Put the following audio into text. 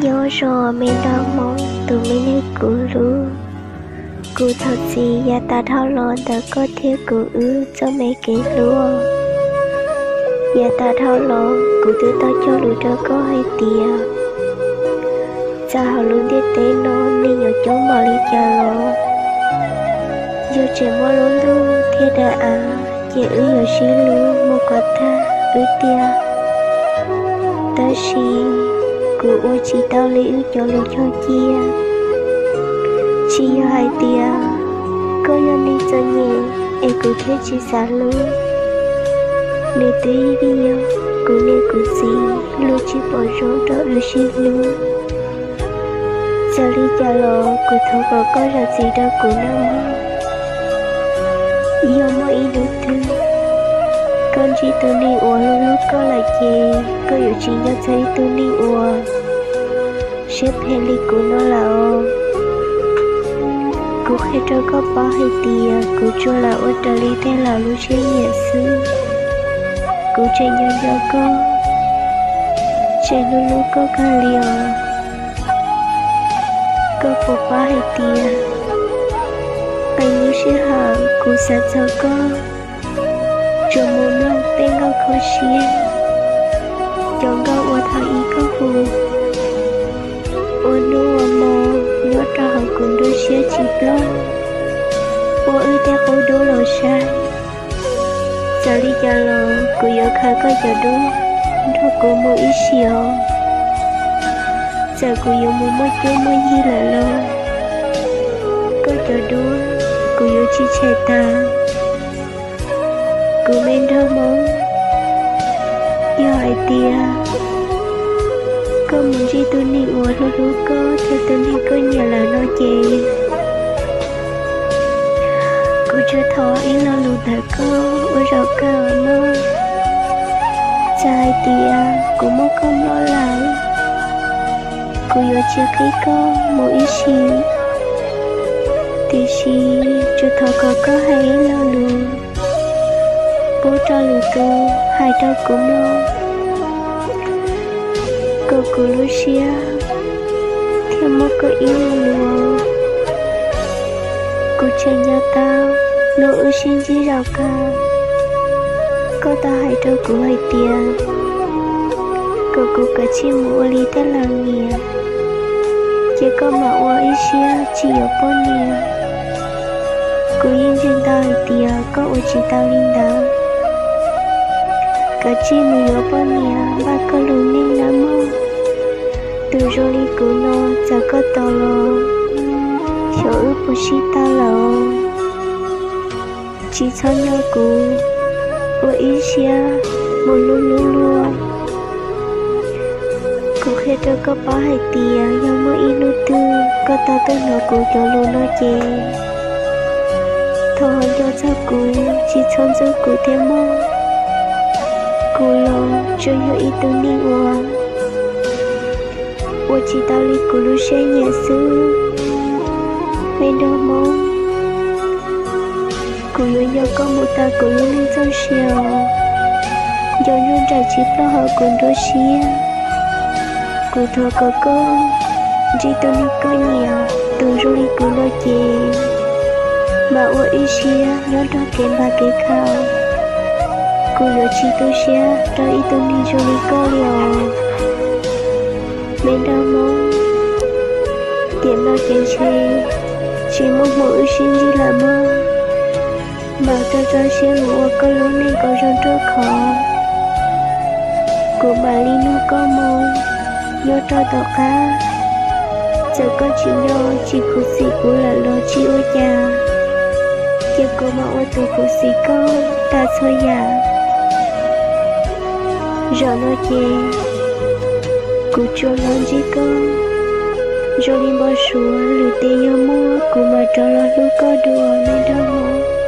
Nyob zoo me nraug Hmoob tus me neeg kuv hlub, kuv thov txim yav tas dhau los ntawm koj thiab kuv wb txoj me kev hlub. Yav tas dhau los kuv twb tau cog lus rau koj hais tias txawm hauv lub ntiaj teb no neeg yuav coob npaum li cas los, yog tseem muaj lub ntuj thiab daim av ces wb yuav sib hlub mus kom tag wb tiag. Tab sis kuv ua tsis tau li wb cov lus cog cia. Tsis yog hais tias koj yog neeg txom nyem es kuv thiaj tsis xav hlub. Nws twb yog kuv niam kuv txiv luag tsis pom zoo rau wb sib hlub. Txawm li cas los kuv thov kom koj zam txim rau kuv nawb mog. Yog muaj ib hnub twg koj ntsib tus neeg uas hlub hlub koj lawm ces koj yuav tsis nco txog ib tug neeg uas siab phem li kuv no lawm os. Kuv qhia rau koj paub hais tias kuv tsuas lam ua raws li tej laus lub siab nyiam xwb. Kuv tseem nco nco koj, tseem hlub hlub koj kawg li os. Koj puas paub hais tias qee lub sij hawm kuv xav txog koj, tsuas mus mloog tej nkauj kho siab, cov nkauj uas thaum ub koj hu, ua hnub ua hmo nyob rau hauv kuv nruab siab tsis ploj, ua wb tej qub dub los saib. Txawm li cas los kuv yuav khaws koj cov duab nrog kuv mus ib sim os. Txawm kuv yuav mus muaj cuab muaj yig lawm los koj cov duab kuv yuav tsis tshem tag. Kuv me nraug Hmoob, yog hais tias koj mus ntsib tus neeg uas hlub hlub koj thiab tus neeg koj nyiam lawm no ces kuv tsuas thov ib lo lus ntawm koj ua zaum kawg mog. Txawm hais tias kuv muab koj nploj lawm, kuv yuav tsis qhib koj mus ib sim, tiam sis tsuas thov kom koj hais ib lo lus pub rau lwm tus hais rau kuv mloog, kom kuv lub siab thiaj muaj koj ib lo lus. Kuv tseem nco tau hnub wb sib ntsib zaum kawg, koj tau hais rau kuv hais tias kom kuv kav tsij mus ua li tej laus nyiam, ces koj mam ua ib siab tsis yuav poj niam. Kuv yeej ntseeg tau hais tias koj ua tsis tau li ntawd. Kav tsij mus yuav poj niam npaj koj lub neej nawb mog. Tus zoo li kuv no txawm koj tos los xyov wb puas sib tau lawm. Tsis txhob nyob kuv ua ib siab mus hlub hlub luag. Kuv qhia rau koj paub hais tias yog muaj ib hnub twg koj tau tuaj hnov kuv cov lus no ces thov ho nco txog kuv, tsis txhob ntxub kuv thiab mog. Kuv los tsuas yog ib tug neeg uas ua tsis tau li kuv lub siab nyiam xwb. Me nraug Hmoob, kuv yuav nco koj mus tas kuv lub neej txoj sia os. Nco ntsoov nraim tsis ploj hauv kuv nruab siab. Kuv thov kom koj ntsib tus neeg koj nyiam, tus zoo li kuv no ces mam ua ib siab nyob nrog kev npam kev khaum. Kuv yuav tsis tu siab rau ib tug neeg zoo li koj li os. Me nraug Hmoob, tiam no ces ntshe tsis muaj hmoo wb sib ntsib lawm mog. Mam rau rau siab mus ua koj lub neej kom zoo ruaj khov. Kuv mam li nug koj moo nyob rau tom qab. Txawm koj tsis nco tsis khuv xim kuv lawm los tsis ua cas, ces kuv mam ua tus khuv xim koj tas txhua yam. Zaum no ces kuv tsuas los ntsib koj zoo li npau suav, lwm tiam yog muaj kuv mam rov los hlub koj dua, me nraug Hmoob.